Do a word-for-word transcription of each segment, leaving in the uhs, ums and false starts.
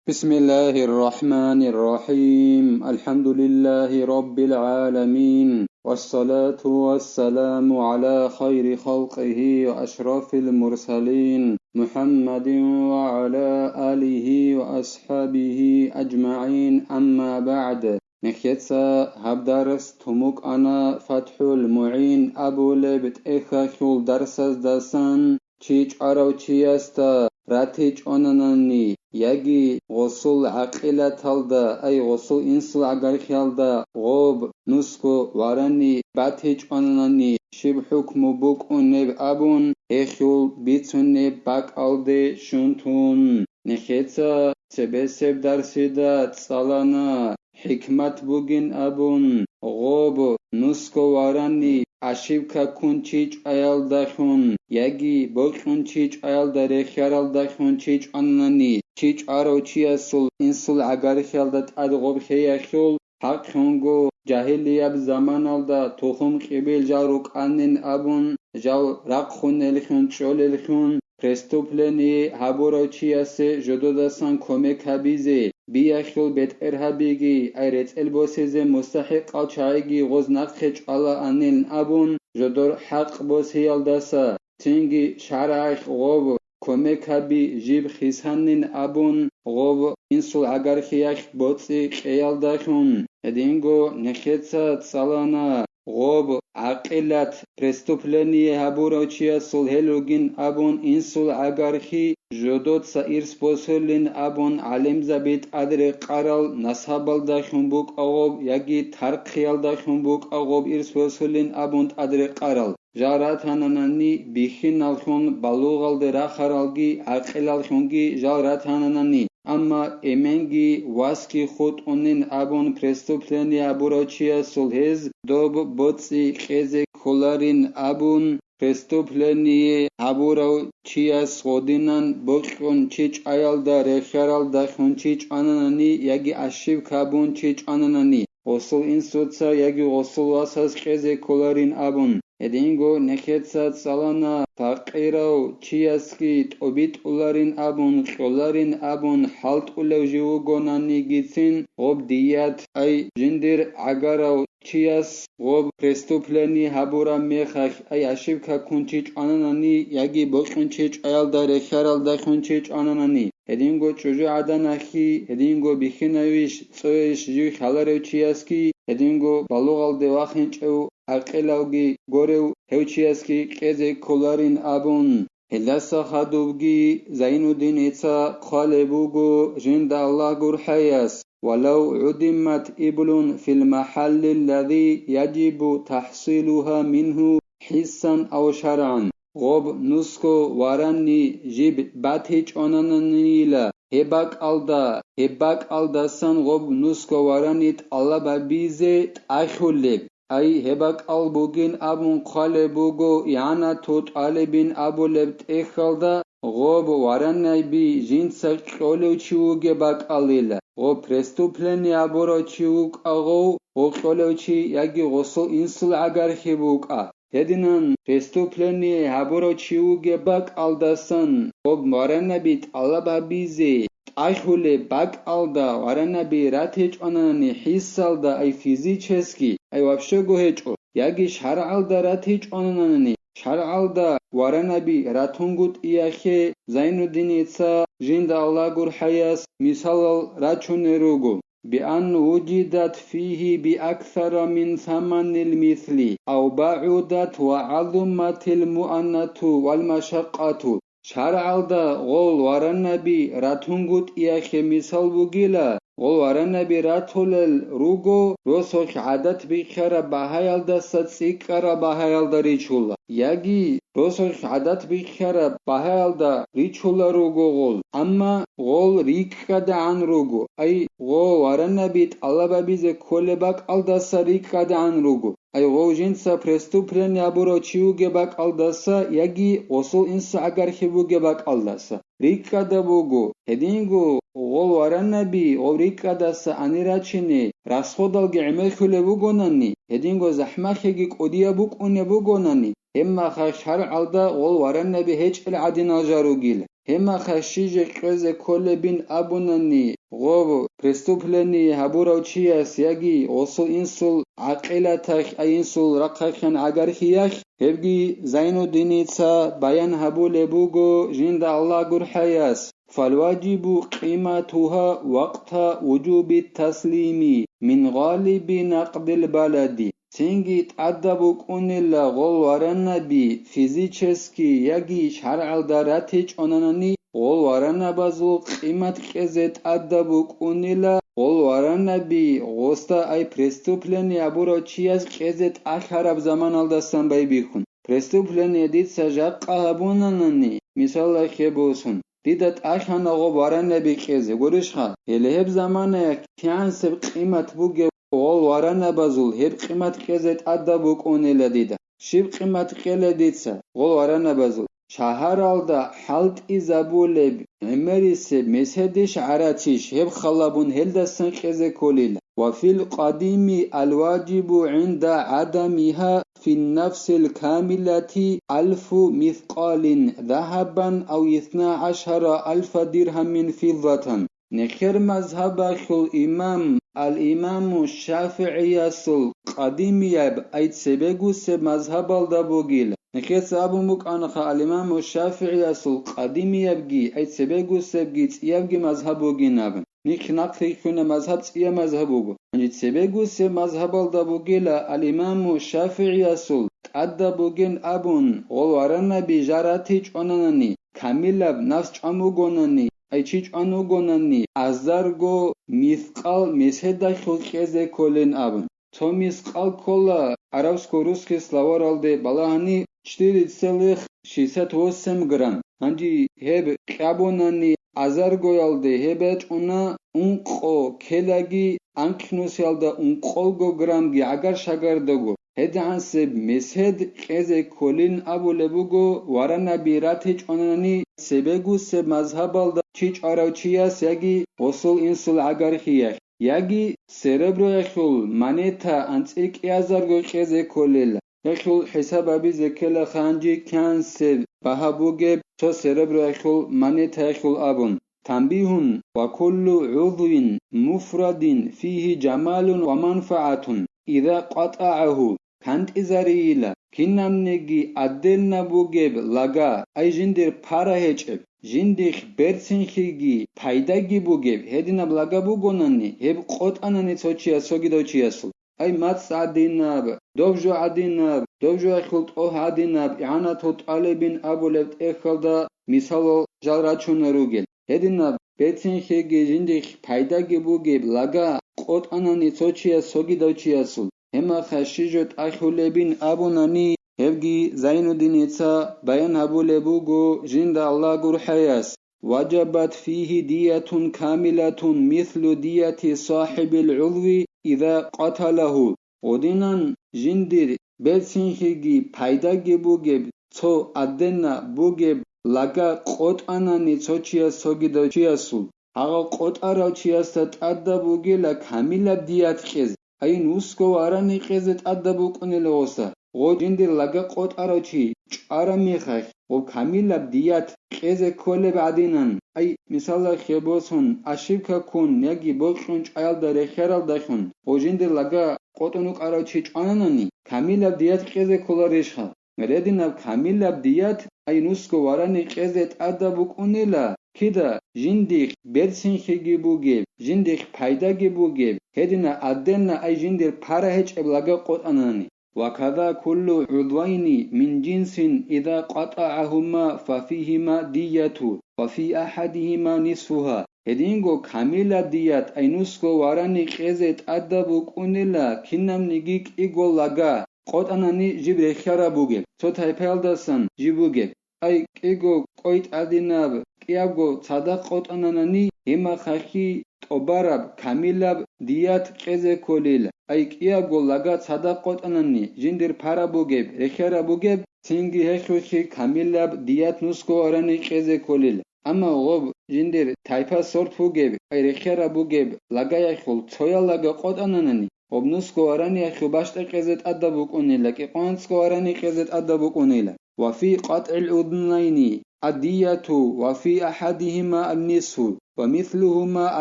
بسم الله الرحمن الرحيم. الحمد لله رب العالمين. والصلاة والسلام على خير خلقه وأشرف المرسلين محمد وعلى آله وأصحابه أجمعين. أما بعد. Нехеца гьаб дарс тумукъана ФатхӀул МугӀин абулеб тӀехьалъул дарсаздасан. Чи чӀварав чиясда ратичӀонанани, яги гъосул гӀакъилаталда, ай гъосул инсул гӀагархиялда гъоб нусго варани батичӀонанани, щиб хӀукму букӀунеб абун, гьелъул бицунеб бакӀалде щун тун. Нехеца цебесеб дарсида цӀалана. ХӀикмат бугин абун, гъоб нусго варани, ошибка ккун чи чӀваялдалъун яги бокьун чи чӀваялда рехияралдалъун чи чӀванани, чи чӀварав чиясул инсул гӀагархиялда тӀад гъоб хеялъул хӀакълъунго, жагьилияб заманалда тухум-кьибил жал рукӀанин абун, жал рахъунеллъун чӀолеллъун, преступление гьабурав чиясе жододасан кумек гьабизе, биялъул бетӀергьабиги, ай рецӀел босизе мустахӀикъал чагӀиги гъоз нахъе чӀвалаанилан абун, жодор хӀакъ босиялдаса, цинги шаргӀалъ гъоб кумек гьаби жиб хисанин абун, гъоб инсул гӀагархиялъ боцӀи кьеялдалъун. Гьединго нехеца цӀалана. Гъоб гӀакъилат, преступление гьабурав чиясул гьел ругин абун, инсул гӀагархи жодоца ирс босулин абун гӀалимзаби тӀадрекъарал насабалдалъун букӀа гъоб яги тархъиялдалъун букӀа гъоб ирс босулин абун тӀадрекъарал. Жал ратананани бихьиналлъун балугъалде рахаралги гӀакъилаллъунги жал ратананани, амма эменги васги хутӀунин абун преступление гьабурав чиясул гьез доб боцӀи кьезе кколарин абун, преступление гьабурав чияс гъодинан бокьун чи чӀваялда рехияралдалъун чи чӀвананани яги ошибка бун чи чӀвананани, гъосул инсуца яги гъосул васас кьезе кколарин абун. Гьединго нехеца цӀалана, факъирав чиясги тӀобитӀуларин абун, кьоларин абун хӀалтӀулев жив вугонанигицин, гъоб дият, ай жиндир гӀагарав чияс гъоб преступление гьабураб мехалъ, ай ошибка ккун чи чӀвананани яги бокьун чи чӀваялда рехияралдалъун чи чӀвананани, гьединго чӀужугӀаданалъги, гьединго бихьинавищ, цӀояйищ жив хьаларев чиясги, гьединго балугъалде вахинчӀев гӀакъилавги горев гьев чиясги кьезе кколарин абун. Гьелдаса хадубги Зайнуддиница хъвалеб буго, жинда Аллагь гурхӀаяс: «Валав гӀудимат иблун фил махӀаллиллази яжибу тахӀсилугьа мингьу хӀиссан ав шаргӀан». Гъоб нусго варанни жиб батичӀонананийила, гьеб бакӀалда, гьеб бакӀалдасан гъоб нусго варанни тӀалаб гьабизе тӀахьулеб. Ай, гьеб бакӀал бугин абун хъвалеб буго ИгӀанату тӀалибин абулеб тӀехьалда, гъоб варанаби жинца кьолев чи вугеб бакӀалила, гъоб преступление гьабурав чи вукӀа гъов, гъов кьолев чи яги гъосул инсул гӀагархи букӀа. Гьединан преступление гьабурав чи вугеб бакӀалдасан гъоб варанаби тӀалаб гьабизе тӀахьулеб бакӀалда варанаби ратичӀонани хӀиссалда, ай физически, ай вообще-го гьечӀо, яги шаргӀалда ратичӀонани, шаргӀалда варанаби ратунгутӀиялъе Зайнуддиница жинда Аллагь гурхӀаяс мисалал рачунел руго. بأن وجدت فيه بأكثر من ثمن المثل، أو بعدت وعظمت المؤنة والمشقة. ШаргӀалда гъол варанаби ратунгутӀиялъе мисал бугила, гъол варанаби ратулел руго росулъ гӀадат бихьараб багьаялдаса цӀикӀкӀараб багьаялда ричула, яги росулъ гӀадат бихьараб багьаялда ричула руго гъол, амма гъол рикӀкӀадегӀан руго, ай, гъо варанаби тӀалаб гьабизе кколеб бакӀалдаса рикӀкӀадегӀан руго, ай, гъов жинца преступление гьабурав чи вугеб бакӀалдаса яги гъосул инсул гӀагархи бугеб бакӀалдаса. РикӀкӀадаб буго, гьединго гъол варанаби гъов рикӀкӀадаса гьанир рачине расходалги гӀемерлъулеб бугонани, гьединго захӀмалъиги кӀудияб букӀунеб бугонани, гьебмахалъ шаргӀалда гъол варанаби гьечӀел гӀадинал жал ругила. Гьебмахъа щиже кьезе кколебин абунани, гъов преступление гьабурав чияс яги гъосул инсул гӀакъилатахь, ай инсул рахъахьан гӀагархьиялъ, гьебги Зайнуддиница баян гьабулеб буго жинда Аллагь гурхӀаяс. فالواجب قيمتها وقت وجوب التسليم من غالب نقد البلد. Цинги тӀадаб букӀунила гъол варанаби физически яги шаргӀалда ратичӀонанани, гъол варанабазул къимат кьезе тӀадаб букӀунила гъол варанаби гъосда, ай преступление абурав чияс кьезе тӀалъараб заманалдасан байбихьун. Преступление дица жакъа гьабунанани, мисалалъе босун, дида тӀалъана гъоб варанаби кьезе, гурищха? Гьеле гьеб заманаялъ кигӀансеб къимат бугеб гъол варанабазул, гьеб къимат кьезе тӀадаб букӀунила дида. Щиб къимат кьела дица гъол варанабазул? Шагьаралда хӀалтӀизабулеб гӀемерисеб меседищ гӀаратищ, гьеб халабун гьелдасан кьезе кколила. وفي القديم الواجب عند عدمها في النفس الكاملة ألف مثقال ذهبا أو اثنا عشر ألف درهم فضة. Нехер мазгьабалъул имам ал-Имаму ШафигӀиясул къадимияб, ай цебегусеб мазгьабалда бугила. Нехеца абун букӀанаха ал-Имаму ШафигӀиясул къадимиябги, ай цебегусебги цӀиябги мазгьаб бугин абун. Нихъ нахърихьуна мазгьаб цӀияб мазгьаб буго. Гьанже цебегусеб мазгьабалда бугила ал-Имаму ШафигӀиясул тӀадаб бугин абун, гъол варанаби жа ратичӀонанани, камилаб нафс чӀван вугонани, ай чи чӀван вугонани, азарго мискъал меседалъул кьезе кколин абун. Цо мискъал ккола арабско-русский словаралде балагьани четыре целых шестьдесят восемь грамм. Гьанже гьеб кьабунани азаргоялде гьеб ячӀуна ункъо келаги анкьнусиялда ункъолго граммги гӀагар-шагардаго. ГьедигӀансеб месед кьезе кколин абулеб буго варанаби ратичӀонани цебегусеб мазгьабалда чи чӀварав чияс яги гъосул инсул гӀагархьиялъ, яги сереброялъул монета анцӀила кӀиазарго кьезе кколила. Гьелъул хӀисаб гьабизе ккела гьанже кигӀансеб багьа бугеб цо сереброялъул монетаялъул абун. تنبيه: وكل عضو مفرد فيه جمال ومنفعة إذا قطعه. КантӀизарийила, кинабниги отдельно бугеб лага, ай жиндир пара гьечӀеб, жиндихъ берцинлъиги пайдаги бугеб гьединаб лага бугонани, гьеб къотӀанани цо чияс цогидав чиясул. Ай мацӀ гӀадинаб, доб жо гӀадинаб, доб жоялъул тӀогь гӀадинаб, игӀанатул тӀалибин абулеб тӀехьалда мисалал жал рачуна ругел. Гьединаб берцинлъиги жиндихъ пайдаги бугеб лага къотӀанани цо чияс цогидав чиясул, гьебмахъа щи жо тӀалъулебин абунани, гьебги Зайнуддиница баян гьабулеб буго жинда Аллагь гурхӀаяс. وجبت فيه دية كاملة مثل دية صاحب العضو إذا قتله. Гьединан жиндир берцинлъиги пайдаги бугеб цо отдельно бугеб лага къотӀанани цо чияс цогидав чиясул, гьагъав къотӀарав чиясда тӀадаб бугила камилаб дият кьезе. Ай нусго варани кьезе тӀадаб букӀунила гъоса. Гъо жиндир лага къотӀарав чи чӀвараб мехалъ, гъо камилаб дият кьезе кколеб гӀадинан, ай, мисалалъе босун, ошибка ккун яги бокьун чӀваялда рехияралдалъун, гъо жиндир лага къотӀун вукӀарав чи чӀвананани, камилаб дият кьезе кколарищха? Гьединаб камилаб дият, ай нусго варани кьезе тӀадаб букӀунила, кида жиндихъ берцинлъиги бугеб, жиндихъ пайдаги бугеб, гьедина отдельно ай жиндир пара гьечӀеб лага къотӀанани. وكذا كل عضوين من جنس إذا قطعهما ففيهما دية وفي أحدهما نصفها. Гьединго камилаб дият ай нусго варани кьезе тӀадаб букӀунила кинабниги кӀиго лага къотӀанани жиб рехияраб бугеб, цо тайпаялдасан жиб бугеб. Ай кӀиго кӀой тӀадинаб, кӀиябго цадахъ къотӀананани, гьебмахалъги тӀубараб камилаб дият кьезе кколила. Ай кӀиябго лага цадахъ къотӀанани, жиндир пара бугеб, рехияраб бугеб, цинги гьелъулъги камилаб дият нусго варани кьезе кколила. Амма гъоб жиндир тайпа сорт бугеб, ай рехияраб бугеб лагаялъул цоял лага къотӀананани, гъоб нусго вараниялъул бащтӀа кьезе тӀадаб букӀунила, кӀикъоялда анцӀго варани кьезе тӀадаб букӀунила. وفي قطع الأذنين الدية وفي أحدهما النصف ومثلهما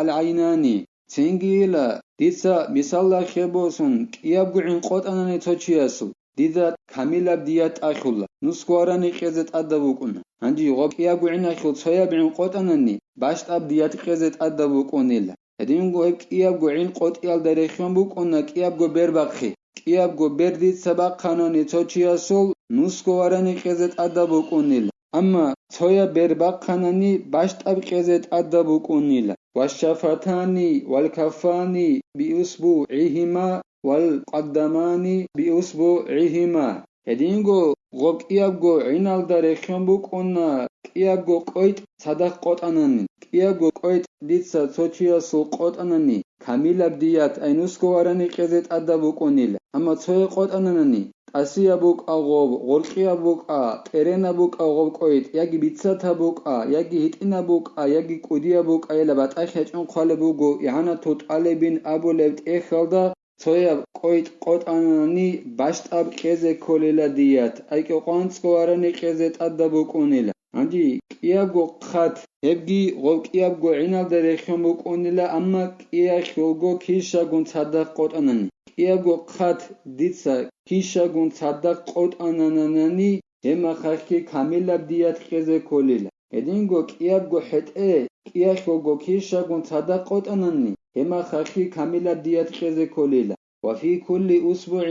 العينان. Цинги ила, дица мисалда хебосун, кӀиябго гӀин къотӀанани цо чиясул, дида камилаб дият тӀахьула, нусго варани кьезе тӀадаб букӀуна. Гьанже гъоб кӀиябго гӀинахьул цояб гӀин къотӀанани, бащтӀаб дият кьезе тӀадаб букӀунила. Гьединго гьеб кӀиябго гӀин къотӀиялда рехион букӀуна кӀиябго бер бахъи. КӀиябго бер дица бахъанани цо чиясул, нусго варани кьезе тӀадаб букӀунила. Амма цояб бер бахъанани, бащтӀаб кьезе тӀадаб букӀунила. والشفتان والكفان بإصبعهما والقدمان بإصبعهما. Гьединго гъоб кӀиябго гӀиналда рехион букӀуна кӀиябго кӀвейтӀ цадахъ къотӀанани. КӀиябго кӀвейтӀ дица цо чиясул къотӀанани, камилаб дият ай нусго варани кьезе тӀадаб букӀунила. Амма цое къотӀананани, тӀасияб букӀа гъоб, гъоркьияб букӀа, тӀеренаб букӀа гъоб кӀвейтӀ, яги бицатаб букӀа, яги гьитӀинаб букӀа, яги кӀудияб букӀа, ила батӀа хечӀун хъвалеб буго, игӀанатул тӀалибин абулеб тӀехьалда, цояб кӀвейтӀ къотӀанани, бащтӀаб кьезе кколила дият, ай кӀикъоялда анцӀго варани кьезе тӀадаб букӀунила. Гьанже кӀиябго хъат, гьебги гъоб кӀиябго гӀиналда рехион букӀунила, амма кӀияхьулго килщагун цадахъ къотӀанани. КӀиябго хъат дица килщагун цадахъ къотӀананани, гьеб мехалъги камилаб дият кьезе кколила. Гьединго кӀиябго хӀетӀе кӀияхьулго килщагун цадахъ къотӀанани, гьеб мехалъги камилаб дият кьезе кколила. وفي كل أصبع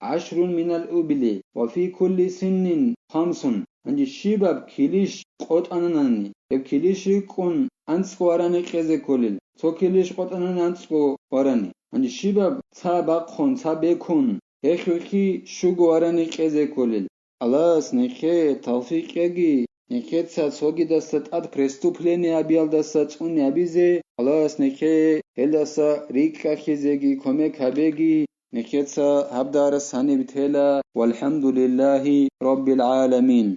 عشر من الإبل وفي كل سن خمس. Гьанже щибаб килищ къотӀананани, гьеб килищ рикӀкӀун анцӀго варани кьезе кколил. Цо килищ къотӀанани анцӀго варани. Гьанже щибаб ца бахъун, ца бекун, гьелъулъги щуго варани кьезе кколил. Аллагьас нехее тавфикъ кьеги, нехеца цогидасда тӀад преступление гьабиялдаса цӀуне гьабизе, Аллагьас нехее гьелдаса рикӀкӀахьизеги кумек гьабеги, нехеца гьаб дарс гьаниб тела, валхӀамдулиллагьи раббил гӀаламин.